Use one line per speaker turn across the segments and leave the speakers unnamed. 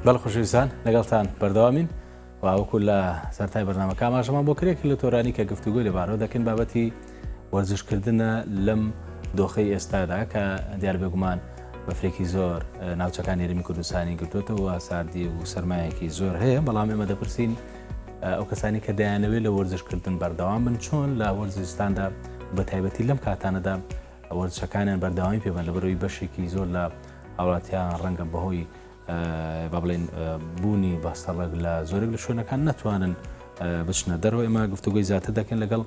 بەڵێ خۆشەویستان لەگەڵتان بەردەوامین و وەکو لە سەرەتای بەرنامەکە ئاماژەمان بۆ کرێک لە تۆرانی کە گفتوگۆی لەبارەوە دەکەین بابەتی وەرزشکردنە لەم دۆخەی ئێستادا کە دیار بێگومان بەفرێکی زۆر ناوچەکانی هەرێمی کوردستانی گرتوێتەوە ساردی و سەرمایەکی زۆر هەیە بەڵام ئێمە دەپرسین ئەو کەسانی کە دەیانەوێت لە وەرزشکردن بەردەوام بن چۆن لە وەرزستاندا بە تایبەتی لەم کاتانەدا وەرزشەکانیان بەردەوامی پێبن لەبەرەوەی بەشێکی زۆر لە هاوڵاتیان ڕەنگە بەهۆی با بڵێن بوونی بەستەڵەک لە زۆرێک لە شوێنەکان نەتوانن بچنە دەرەوە. ئێمە گفتوگۆی زیاتر دەکەین لەگەڵ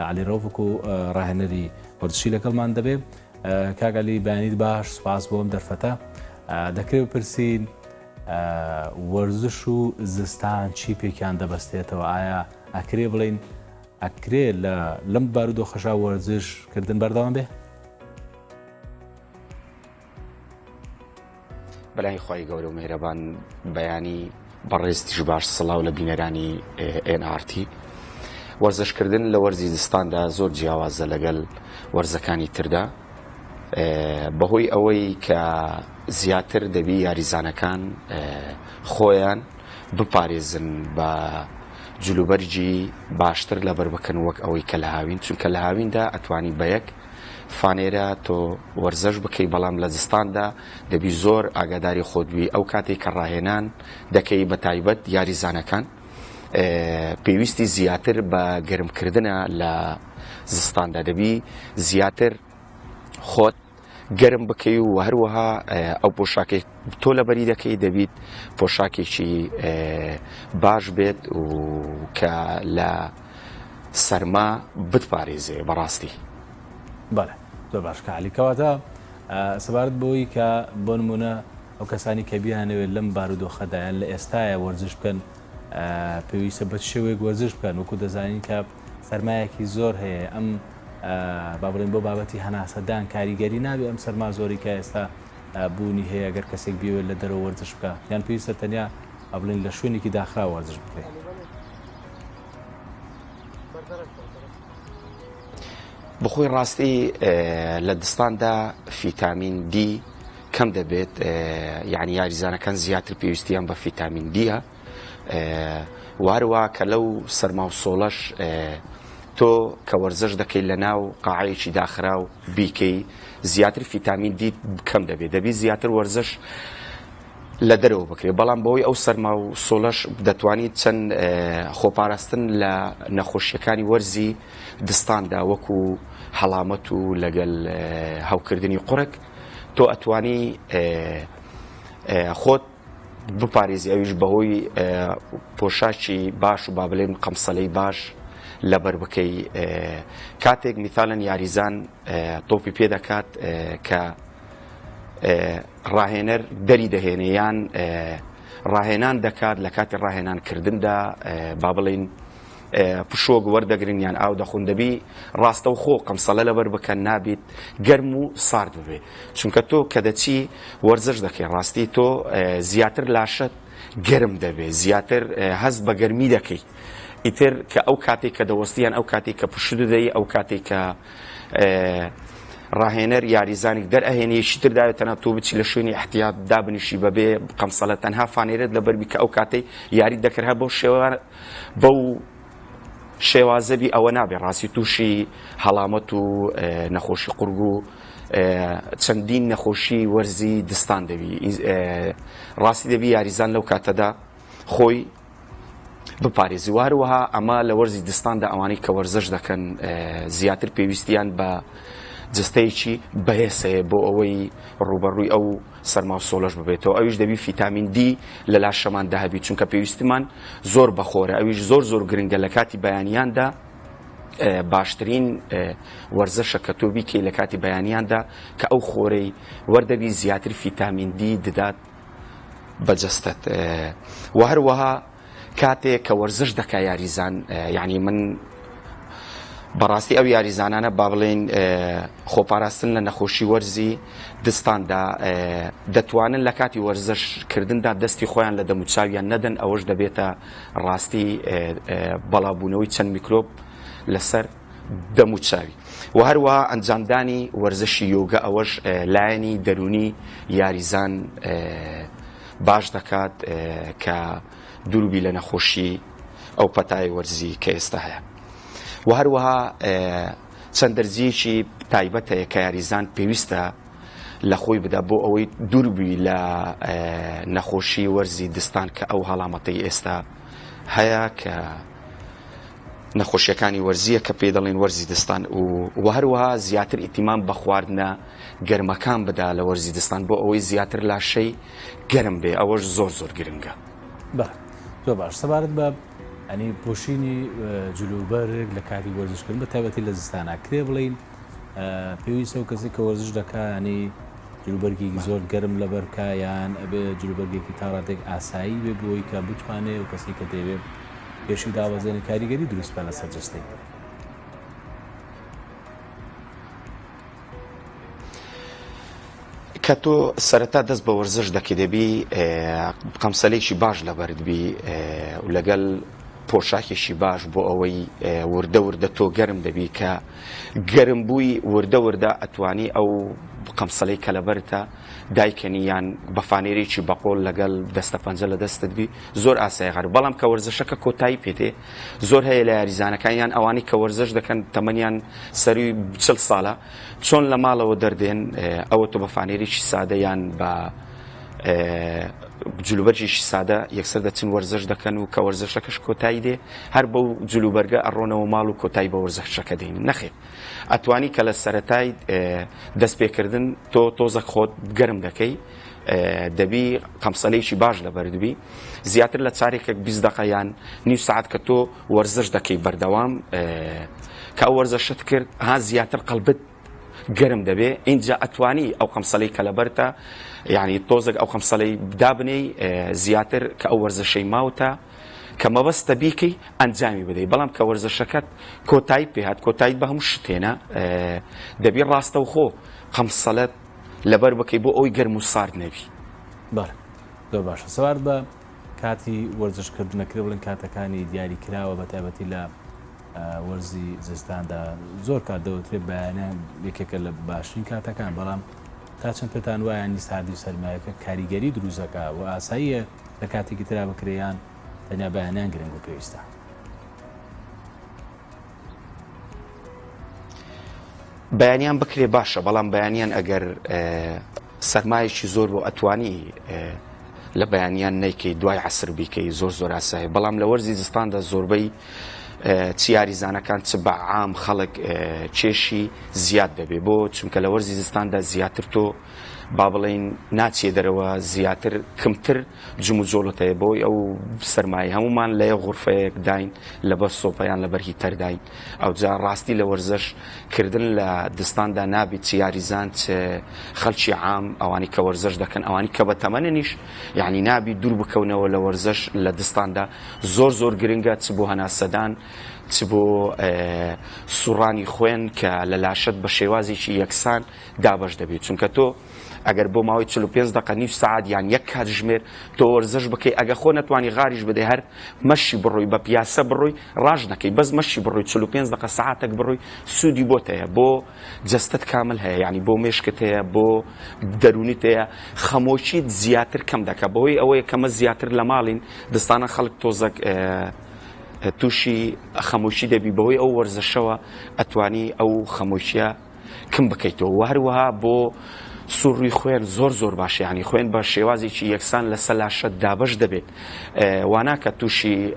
علی ڕەوفک و ڕاهێنەری وەرزشی لەگەڵمان دەبێ. کاک علی بەیانیت باش، سپاس بۆ ئەم دەرفەتە. دەکرێت بپرسین وەرزش و زستان چی پێکیان دەبەستێتەوە؟ ئایا ئەکرێ بڵین ئەکرێ لە لەم بارودۆخەشا وەرزش کردن بەردەوام بێ؟
بەلای خوای گەورە و میهرەبان بەیانی بەڕێزتیش باش سڵاو لە بینەرانی NRT وەرزشکردن لە وەرزی زستاندا زۆر جیاوازە لەگەل وەرزەکانی تردا بەهۆی ئەوەی کە زیاتر دەبی یاریزانەکان خۆیان بپارێزن بە جلوبەرگی باشتر لەبەر بکەن وەک ئەوەی کە لە هاوین چونکە لە هاویندا ئەتوانی بە یەک فانێرە تۆ وەرزش بکەی بەڵام لە زستاندا دەبی زۆر ئاگاداری خۆت بی ئەو کاتێک کە ڕاهێنان دەکەی بە تایبەت یاریزانەکان پێویستی زیاتر بە گەرمکردنە لە زستاندا دەبی زیاتر خۆت گەرم بکەی و هەروەها ئەو پۆشاکەی تۆ لەبەری دەکەی دەبیت پۆشاکێکی باش بێت و کە لە سەرما بتپارێزێ بەڕاستی.
بەڵێ زۆر باش کاک عەلی کەواتە سەبارەت بەوەی کە بۆ نمونە ئەو کەسانی کە بیانەوێت لەم بارودۆخەدا یان لە ئێستایا وەرزش بکەن پێویستە بە چ شێوەیەک وەرزش بکەن وەکو دەزانین کە سەرمایەکی زۆر هەیە ئەم با بڵێن بۆ بابەتی هەناسەدان کاریگەری نابێ ئەم سەرما زۆری کە ئێستا بوونی هەیە گەر کەسێک بیەوێت لە دەرەوە وەرزش بکە یان پێویستە تەنیا با بڵێن لە شوێنێکی داخراو وەرزش بکرێت.
بەخۆی ڕاستی لە دستاندا فیتامین دی کەم دەبێت یعنی یاریزانەکان زیاتر پێویستیان بە فیتامین دیە واروا کە لەو سەرما و سۆڵەش تۆ کە وەرزش دەکەی لە ناو قاعەیەکی داخراو بیکەی زیاتر فیتامین دیت کەم دەبێت دەبی زیاتر وەرزش لە دەرەوە بکرێت بەڵام بەوەی ئەو سەرما و سۆڵەش دەتوانیت چەند خۆپاراستن لە نەخۆشیەکانی وەرزی دستاندا وەکو هەڵامەت و لەگەل هەوکردنی قوڕگ تۆ ئەتوانی خۆت بپارێزی ئەویش بەهۆی پۆشاکی باش و با بڵێن قەمسەلەی باش لەبەر بکەی کاتێک میثالەن یاریزان تۆپی پێ دەکات کە ڕاهێنەر دەری دەهێنێ یان ڕاهێنان دەکات لە کاتی ڕاهێنان کردندا با بڵین پشۆک وەردەگرن یان ئاو دەخۆن دەبی ڕاستەوخۆ قەمسەلە لەبەر بکەن نابیت گەرم و سارد ببێ چونکە تۆ کە دەچی وەرزش دەکەی ڕاستی تۆ زیاتر لاشەت گەرم دەبێ زیاتر هەست بە گەرمی دەکەی ئیتر کە ئەو کاتێک کە دەوەستیان ئەو کاتێک کە پشت دەدەی ئەو کاتێک کە ڕاهێنەر یاریزانێک دەرئەهێنێ یەکی تر داوێت تەنها تۆ بچی لە شوێنی احتیاط دابنیشی بەبێ قەمسەلە تەنها فانێرەت لەبەربی کە ئەو کاتەی یاری دەکرد هەر بەو شێوە بەو شێوازەبی ئەوە نابێ ڕاستی تووشی هەڵامەت و نەخۆشی قورگ و چەندین نەخۆشی وەرزی دستان دەبی ڕاستی دەبی یاریزان لەو کاتەدا خۆی بپارێزی و هەروەها ئەمە لە وەرزی دستاندا ئەوانەی کە وەرزش دەکەن زیاتر پێویستیان بە جستەیەکی بەهێز هەیە بۆ ئەوەی ڕوبەڕووی ئەو سەرما و سۆلەش ببێتەوە ئەویش دەبی فیتامین دی لە لاشەماندا هەبی چونکە پێویستمان زۆر بەخۆرە ئەویش زۆر زۆر گرنگە لە کاتی بەیانیاندا باشترین وەرزشە کە تۆ بیکەی لە کاتی بەیانیاندا کە ئەو خۆرەی وەردەبی زیاتر فیتامین دی ددات بە جەستەت و هەروەها کاتێک کە وەرزش دەکا یاریزان یعنی من بەڕاستی ئەو یاریزانانە با بڵێین خۆپاراستن لە نەخۆشی وەرزی دستاندا دەتوانن لە کاتی وەرزش کردندا دەستی خۆیان لە دەموچاویان نەدەن ئەوەش دەبێتە ڕاستی بەڵابوونەوەی چەند میکرۆب لەسەر دەموچاوی و هەروەها ئەنجامدانی وەرزشی یۆگە ئەوەش لایەنی دەروونی یاریزان. باش دەکات کە دووربی لە نەخۆشی ئەو پەتای وەرزی کە ئێستا هەیە و هەروەها چەند دەرزیەکی تایبەت هەیە کە یاریزان پێویستە لە خۆی بدا بۆ ئەوەی دووربی لە نەخۆشی وەرزی دستان کە ئەو هەڵامەتەی ئێستا هەیە کە نەخۆشیەکانی وەرزیە کە پێی دەڵێن وەرزی دستان و و هەروەها زیاتر ئیتیمام بە خواردنە گەرمەکان بدا لە وەرزی دستان بۆ ئەوەی زیاتر لاشەی گەرم بێ ئەوەش زۆر زۆر گرنگە.
بەڵێ زۆر باش سەبارەت بە ئەنی پۆشینی جلوبەرگ لە کاتی وەرزشکردن بە تایبەتی لە زستانا کرێ بڵین پێویستە و کەسێک کە وەرزش دەکا ینی جلوبەرگێکی زۆر گەرم لەبەر بکا یان ئەبێ جلوبەرگێکی تا ڕادێک ئاسایی بێ بۆی کە بتوانێ و کەسی کە دەیەوێ پێشی دابەزێنێ کاریگەری دروست بکا لەسەر جەستەی.
کە تۆ سەرەتا دەست بە وەرزش دەکەی دەبی قەمسەلێکی باش لەبەرت بی و لەگەل پۆشاکێکی باش بۆ ئەوەی وردە وردە تۆ گەرم دەبی کە گەرم بووی وردە وردە ئەتوانی ئەو قەمسەلەی کە لەبەرتە دایکەنی یان بە فانێرێکی بەقۆڵ لەگەل دەستە پەنجە لە دەستت بی زۆر ئاسایی غەر بەڵام کە وەرزشەکە کۆتایی پێدێ زۆر هەیە لە یاریزانەکان یان ئەوانەی کە وەرزش دەکەن تەمەنیان سەروی 40 ساڵە چۆن لە ماڵەوە دەردێن ئەوە تۆ بە فانێرێکی سادە یان بە جلوبەرگێکی سادە یەکسەر دەچن وەرزش دەکەن و کە وەرزشەکەش کۆتایی دێ هەر بەو جلوبەرگە ئەڕۆنەوە ماڵ و کۆتایی بە وەرزشەکە دێن نەخێر ئەتوانی کە لە سەرەتای دەستپێکردن تۆ تۆزەک خۆت گەرم دەکەی دەبی قەمسەلێکی باش لەبەردبی زیاتر لە چارێکێک 20 دقە یان نیو سعات کە تۆ وەرزش دەکەی بەردەوام کە ئەو وەرزەشت کرد ها زیاتر قەلبت گەرم دەبێ ئینجا ئەتوانی ئەو قەمسەلەی کە لەبەرتە یعنی تۆزێک ئەو قەمسەلەی دابنێی زیاتر کە ئەو وەرزشەی ماوتە کە مەبەستە بیکەی ئەنجامی بدەی بەڵام کە وەرزشەکەت کۆتایی پێهات کۆتاییت بە هەموو شتێنە دەبی ڕاستەوخۆ قەمسەلەت لەبەر بکەی بۆ ئەوی گەرم و سارد نەبی.
بەڵێ زۆر باشە سەبارەت بە کاتی وەرزش کردن ئەکرێ بڵێن کاتەکانی دیاری کراوە بە تایبەتی لە وەرزی زستاندا زۆر کات دەوترێت بەیانیان یەکێکە لە باشترین کاتەکان بەڵام تا چەند پێتان وایە ینی ساردی و سەرمایەکە کاریگەری دروستەکە و ئاساییە لە کاتێکی ترا بکرێ یان تەنیا بەیانیان گرنگ و پێویستە؟
بەیانیان بکرێ باشە بەڵام بەیانیان ئەگەر سەرمایەکی زۆر بۆ ئەتوانی لە بەیانیان نیکەی دوای عسر بیکەی زۆر زۆر ئاسایی بەڵام لە وەرزی زستاندا زۆربەی چ یاریزانەکان چ بە عام خەڵک کێشی زیاد دەبێ بۆ چونکە لە وەرزی زستاندا زیاتر تۆ با بڵێین ناچیە دەرەوە زیاتر کمتر جموجۆڵت هەیە بۆی ئەو سەرمایە هەمومان لە یەک غورفەیەک داین لەبەر سۆپە یان لەبەر heater داین ئەوجا ڕاستی لە وەرزش کردن لە دستاندا نابیت چ یاریزان چ خەلکی عام ئەوانی کە وەرزش دەکەن ئەوانی کە بە تەمەننیش یعنی نابی دوور بکەونەوە لە وەرزش لە دستاندا زۆر زۆر گرنگە چ بۆ هەناسەدان چ بۆ سوڕانی خوێن کە لە لاشت بە شێوازێکی یەکسان دابەش دەبێت چونکە تۆ ئەگەر بۆ ماوەی 45 دقە نیو سعات یان یەک کاتژمێر تۆ وەرزش بکەی ئەگە خۆ نەتوانی غاریش بدەی هەر مەشی بڕۆی بە پیاسە بڕۆی ڕاژ نەکەی بەس مەشی بڕۆی 45 دقە سعاتێک بڕۆی سوودی بۆت هەیە بۆ جەستەت کامل هەیە یعنی بۆ مێشکت هەیە بۆ دەرونیت هەیە خەمۆکیت زیاتر کەم دەکە بەهۆی ئەوەیە کەمە زیاتر لە ماڵین دەستانە خەڵک تۆزەک تووشی خەمۆکی دەبی بەهۆی ئەو وەرزشەوە ئەتوانی ئەو خەمۆکیە کم بکەیتەوە وە هەروەها بۆ سوڕی خوێن زۆر زۆر باشە یعنی خوێن بە شێوازێکی یەکسان لەسەر لاشە دابەش دەبێت واناکە تووشی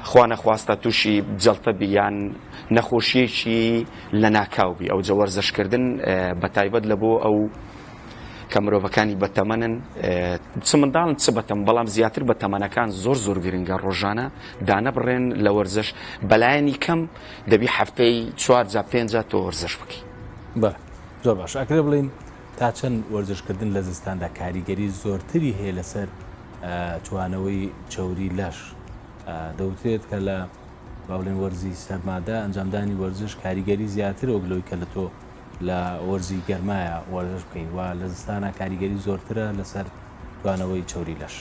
خوا نەخواستە تووشی جەڵتە بی یان نەخۆشیەکی لەناکاو بی ئەو جە وەرزشکردن بە تایبەت لە بۆ ئەو کە مرۆڤەکانی بەتەمەنن چ منداڵن چ بەتەم بەڵام زیاتر بە تەمەنەکان زۆر زۆر گرنگە ڕۆژانە دانەبڕێن لە وەرزش بەلایەنی کەم دەبی هەفتەی چوار جا پێنج جا تۆ وەرزش بکەی.
بەڵێ زۆر باشە ئەکرێ بڵێین تا چەند وەرزشکردن لە زستاندا کاریگەری زۆرتری هەیە لەسەر توانەوەی چەوری لەش دەوترێت کە لە با بڵێن وەرزی سەرمادا ئەنجامدانی وەرزش کاریگەری زیاترە وەک لەوەی کە لە تۆ لە وەرزی گەرمایە وەرزش بکەی و لە زستانە کاریگەری زۆرترە لەسەر توانەوەی چەوری لەش.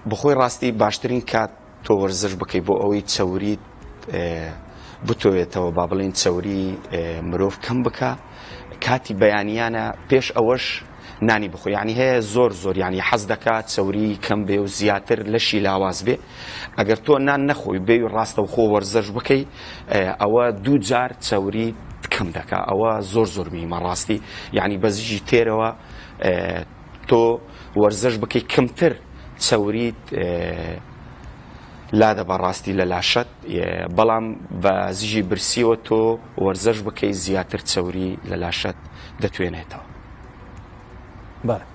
بەخۆی ڕاستی باشترین کات تۆ وەرزش بکەی بۆ ئەوەی چەوریت بتوێتەوە با بڵێین چەوری مرۆڤ کەم بکا کاتی بەیانیانە پێش ئەوەش نانی بخۆ یعنی هەیە زۆر زۆر یعنی حەز دەکا چەوری کەم بێ و زیاتر لەشی لاواز بێ ئەگەر تۆ نان نەخۆی بێ و ڕاستەوخۆ وەرزش بکەی ئەوە دوو جار چەوری کەم دەکا ئەوە زۆر زۆر مهمە ڕاستی یعنی بەزیجی تێرەوە تۆ وەرزش بکەی کەمتر چەوریت لادە بە ڕاستی لە لاشەت بەڵام بە زیژی برسیەوە تۆ وەرزش بکەی زیاتر چەوری لە لاشەت دەتوێنێتەوە.
بەڵێ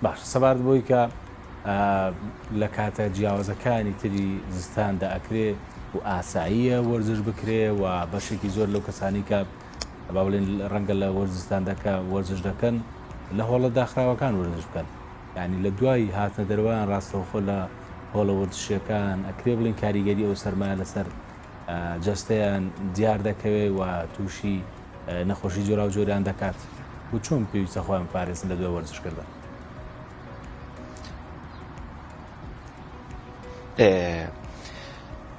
باش سەبارەت بۆی کە لە کاتە جیاوازەکانی تری زستاندا ئەکرێ و ئاساییە وەرزش بکرێ و بەشێکی زۆر لەو کەسانی کە با بڵێن ڕەنگە لە وەرزستاندا کە وەرزش دەکەن لە هۆڵە داخراوەکان وەرزش بکەن یانی لە دوای هاتنە دەرەوەیان ڕاستەوخۆ لە هۆڵە وەرزشیەکان ئەکرێ بڵێین کاریگەری ئەو سەرمایە لەسەر جەستەیان دیار دەکەوێ و تووشی نەخۆشی جۆراوجۆریان دەکات و چۆن پێویستە خۆیان بپارێزن لە دوای وەرزشکردن؟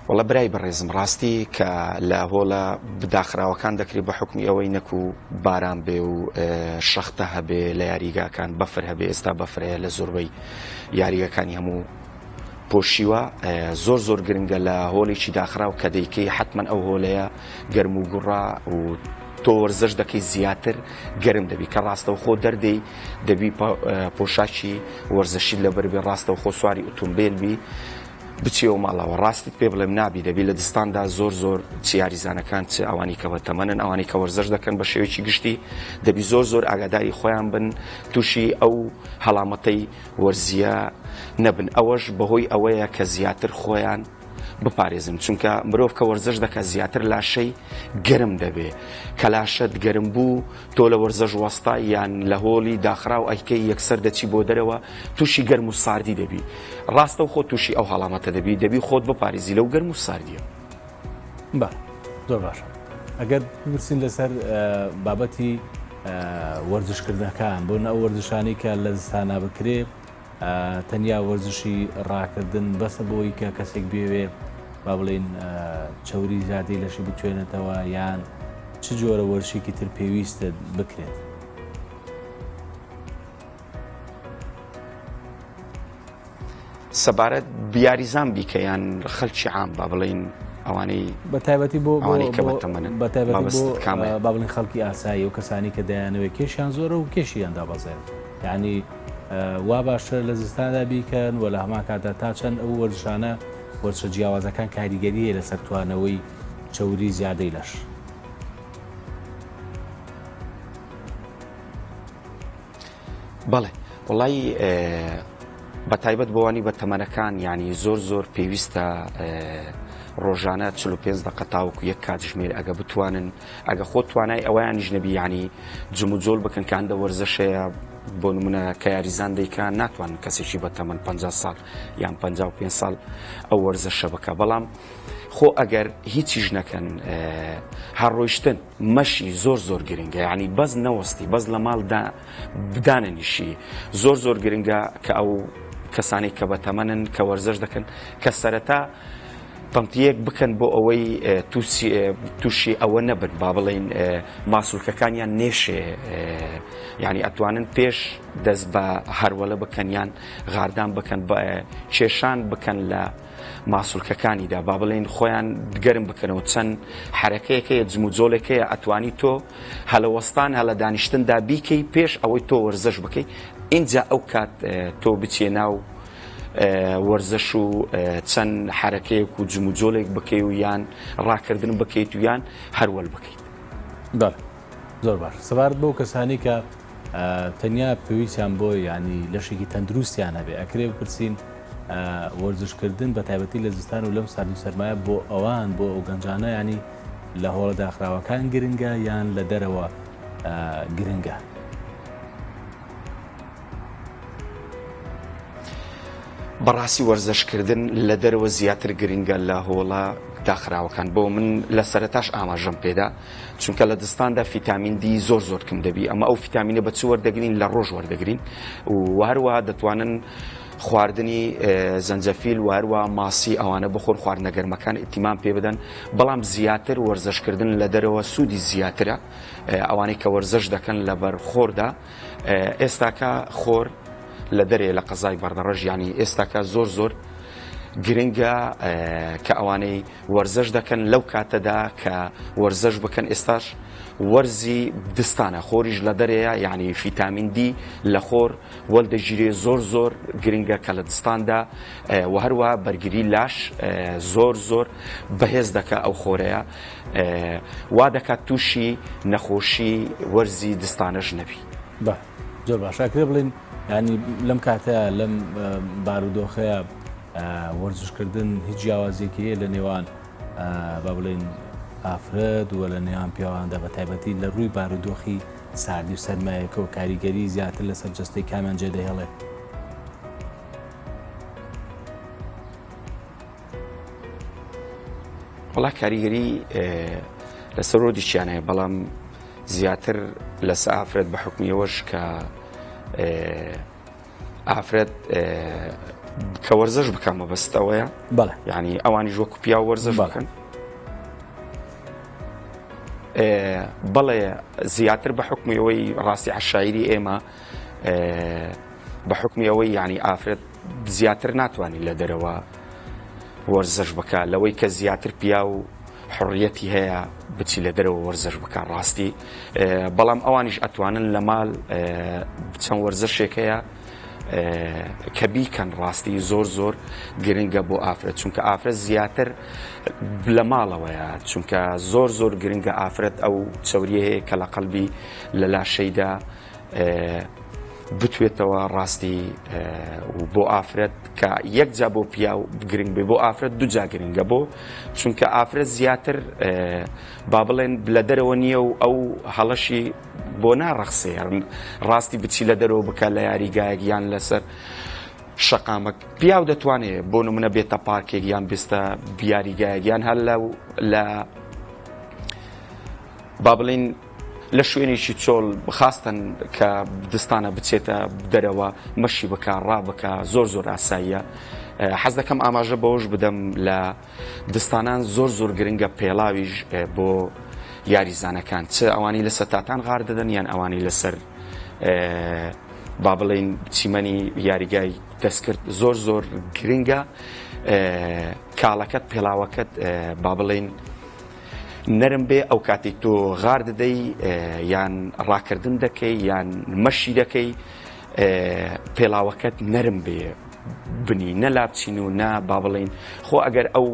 وەڵا برای بەڕێزم ڕاستی کە لە هۆڵە داخراوەکان دەکرێت بە حکمی ئەوەی نەکو باران بێ و شەختە هەبێ لە یاریگاکان بەفر هەبێ ئێستا بەفرەیە لە زۆربەی یاریگەکانی هەموو پۆشیوە زۆر زۆر گرنگە لە هۆلێکی داخراو کە دەیکەی حتمما ئەو هۆلەیە گەرم و گوڕا و تۆ وەرزش دەکەی زیاتر گەرم دەبی کە ڕاستەوخۆ دەردەی دەبی پۆشاکی وەرزشیت لەبەر بێ ڕاستەوخۆ سواری ئوتومبێل بی بچیەوە ماڵەوە ڕاستت پێ بڵێم نابی دەبی لە دستاندا زۆر زۆر چ یاریزانەکان چ ئەوانی کە بە تەمەنن ئەوانی کە وەرزش دەکەن بە شێوەیەکی گشتی دەبی زۆر زۆر ئاگاداری خۆیان بن تووشی ئەو هەڵامەتەی وەرزیە نەبن ئەوەش بەهۆی ئەوەیە کە زیاتر خۆیان بپارێزن چونکە مرۆڤ کە وەرزش دەکات زیاتر لاشەی گەرم دەبێ کە لاشەت گەرم بوو تۆ لە وەرزش وەستا یان لە هۆڵی داخراو ئەیکەی یەکسەر دەچی بۆ دەرەوە تووشی گەرم و ساردی دەبی ڕاستە و خۆ تووشی ئەو هەڵامەتە دەبی دەبی خۆت بپارێزی لەو گەرم و ساردیە.
بە زۆر باشە ئەگەر بپرسین لەسەر بابەتی وەرزشکردنەکان بۆ ئەو وەرزشانی کە لە زستانا بکرێ تەنیا وەرزشی ڕاکردن بەسە بۆی کە کەسێک بێوێ با بڵێین چەوری زیادەی لەشی بتوێنێتەوە یان چ جۆرە وەرزشێکی تر پێویستە بکرێت؟
سەبارەت بیاریزان بیکە یان خەلکی عام با بڵین ئەوانەی
بە تایبەتی بۆ ئەوانەی کە بەتەمەنن بە تایبەتی بۆ با بڵین خەڵکی ئاسایی و کەسانی کە دەیانەوێت کێشیان زۆرە و کێشیان دابەزێن یعنی وا باشترە لە زستاندا بیکەن و لە هەمان کاتدا تا چەند ئەو وەرزشانە وەرزشە جیاوازەکان کاریگەری هەیە لەسەر توانەوەی چەوری زیادەی لەش؟
بەڵێ وڵی بە تایبەت بۆوانی بە تەمەنەکان ینی زۆر زۆر پێویستە ڕۆژانە 45 دقە تاوەکو یەک کاتژمێر ئەگە بتوانن ئەگە خۆ توانای ئەوەیانیش نەبی یانی جموجۆل بکەن کە هەندە وەرزش هەیە بۆ نمونە کە یاریزان دەیکا ناتوانن کەسێکی بە تەمەن 50 ساڵ یان 55 ساڵ ئەو وەرزەشە بکە بەڵام خۆ ئەگەر هیچیش نەکەن هەر ڕۆیشتن مەشی زۆر زۆر گرنگە یعنی بەس نەوەستی بەس لە ماڵدا بدانەنیشی زۆر زۆر گرنگە کە ئەو کەسانی کە بە تەمەنن کە وەرزش دەکەن کە سەرەتا پەمپییەک بکەن بۆ ئەوەی تووشی ئەوە نەبن با بڵێین ماسولکەکانیان نێشێ یعنی ئەتوانن پێش دەست بە هەروەلە بکەن یان غاردان بکەن کێشان بکەن لە ماسولکەکانیدا با بڵێن خۆیان گەرم بکەنەوە چەند حرەکەیەکەیە جموجۆلێکەیە ئەتوانی تۆ هەلەوەستان هەلە دانیشتندا بیکەی پێش ئەوەی تۆ وەرزش بکەیت اینجا ئەو کات تۆ بچیە ناو وەرزش و چەند حەرەکەیەک و جموجۆلێک بکەی و یان ڕاکردن بکەیت و یان هەروەل بکەیت.
بەڵێ زۆر باش سەبارەت بەو کەسانی کە تەنیا پێویستیان بۆ ینی لەشێکی تەندروستیان هەبێ ئەکرێ بپرسین وەرزشکردن بە تایبەتی لە زستان و لەم سارد و سەرمایە بۆ ئەوان بۆ ئەو گەنجانە ینی لە هۆڵە داخراوەکان گرنگە یان لە دەرەوە گرنگە؟
بەڕاستی وەرزشکردن لە دەرەوە زیاتر گرنگە لە هۆڵە داخراوەکان بۆ من لە سەرتاش ئاماژەم پێدا چونکە لە دستاندا فیتامین دی زۆر زۆر کم دەبی ئەمە ئەو فیتامینە بە چ وەردەگرین لە ڕۆژ وەردەگرین و هەروەها دەتوانن. خواردنی زەنجەفیل و هەروە ماسی ئەوانە بخۆن، خواردنە گەرمەکان ئیتیمام پێ بدەن، بەڵام زیاتر وەرزشکردن لە دەرەوە سوودی زیاترە. ئەوانەی کە وەرزش دەکەن لەبەر خۆردا، ئێستاکە خۆر لە دەرێ لە قەزای بەردەڕەش، یانی ئێستاکە زۆر زۆر گرنگە کە ئەوانەی وەرزش دەکەن لەو کاتەدا کە وەرزش بکەن. ئێستاش وەرزی دستانە، خۆریش لە دەرەیە، یعنی فیتامین دی لە خۆر وەلدەگیرێ، زۆر زۆر گرنگە کە لە دستاندا و هەروە بەرگری لاش زۆر زۆر بەهێز دەکە. ئەو خۆرەیە وا دەکات تووشی نەخۆشی وەرزی دستانەش نەبی.
بە زۆر باشە ئەکرێ بڵین ینی لەم کاتەیە لەم بارودۆخەیە وەرزشکردن هیچ جیاوازیەکی هەیە لە نێوان با بڵێن ئافرەت و لە نێوان پیاواندا بە تایبەتی لە ڕووی بارودۆخی ساردی و سەرمایەکەوە کاریگەری زیاتر لەسەر جەستەی کامیان جێدەهێڵێ؟
وەڵا کاریگەری لەسەر ڕۆدیشیان هەیە، بەڵام زیاتر لەسە ئافرەت بە حکمیەوەش کە ئافرەت کە وەرزش بکەم مەبەستەوەیە
بەڵێ
یعنی ئەوانیش وەکو پیاو وەرزش بکەن. بەڵێ زیاتر بە حکمی ئەوەی ڕاستی عشاعری ئێمە بە حکمی ئەوەی یعنی ئافرەت زیاتر ناتوانانی لە دەرەوە وەرزش بکە لەوەی کە زیاتر پیا و حڕیەتی هەیە بچی لە دەرەوە وەرزش بکە ڕاستی، بەڵام ئەوانیش ئەتوانن لە مال چەند وەرزشێک هەیە کە بیکەن. ڕاستی زۆر زۆر گرنگە بۆ ئافرەت، چونکە ئافرەت زیاتر لە ماڵەوەیە، چونکە زۆر زۆر گرنگە ئافرەت ئەو چوریە هەیە کە لە قەلبی لە لاشەیدا بتوێتەوە ڕاستی. و بۆ ئافرەت کە یەک جا بۆ پیاو گرنگ بێ بۆ ئافرەت دوجا گرنگە، بۆ چونکە ئافرەت زیاتر با بڵێن لە دەرەوە نییە و ئەو هەڵەشی بۆ ناڕەخسێ ڕاستی بچی لە دەرەوە بکە لە یاریگایەک یان لەسەر شەقامەک. پیاو دەتوانێت بۆ نمونە بێتە پارکێک یان بێستە یاریگایەک یان هەر لە با بڵین لە شوێنێکی چۆڵ خاستن کە دستانە بچێتە دەرەوە مەشی بکە ڕا بکە، زۆر زۆر ئاساییە. حەز دەکەم ئاماژە بەوەش بدەم لە دستانان زۆر زۆر گرنگە پێڵاویش بۆ یاریزانەکان، چ ئەوانی لەسەر تاتان غار دەدەن یان ئەوانی لەسەر با بڵین چیمەنی یاریگای دەستکرد، زۆر زۆر گرنگە کاڵەکەت پێڵاوەکەت با بڵین نەرم بێ ئەو کاتێک تۆ غار دەدەی یان ڕاکردن دەکەی یان مەشی دەکەی پێڵاوەکەت نەرم بێ بنی نە لابچین و نا با بڵین. خۆ ئەگەر ئەو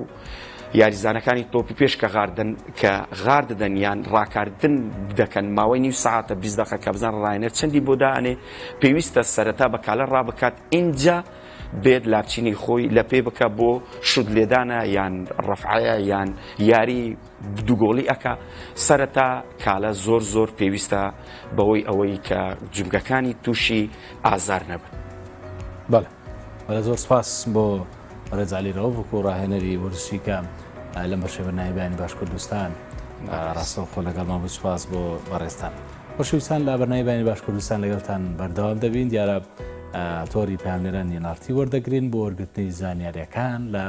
یاریزانەکانی تۆپی پێش کە غاردن کە غار دەدەن یان ڕاکاردن دەکەن ماوەی نیو ساعتە 20 دقە کە بزان ڕاهێنەر چەندی بۆ دانێ، پێویستە سەرەتا بە کالە ڕابکات ئینجا بێت لاپچینی خۆی لە پێ بکە بۆ شوت لێدانە یان ڕەفعەیە یان یاری دووگۆڵی ئەکا. سەرەتا کالە زۆر زۆر پێویستە بەوەی ئەوەی کە جومگەکانی تووشی ئازار نەبن.
بەڵێ بەڵێ زۆر سپاس بۆ بەڕێز عەلی ڕەوف وەکو ڕاهێنەری وەرزشی کە لەم بەشەی بەرنامەی بەیانی باش کوردستان ڕاستەوخۆ لەگەڵمان بوو. سپاس بۆ بەڕێزتان. خۆشەویستان لە بەرنامەی بەیانی باش کوردستان لەگەڵتان بەردەوام دەبین. دیارە تۆری پەیامنێرانی NRT وەردەگرین بۆ وەرگرتنی زانیاریەکان لە.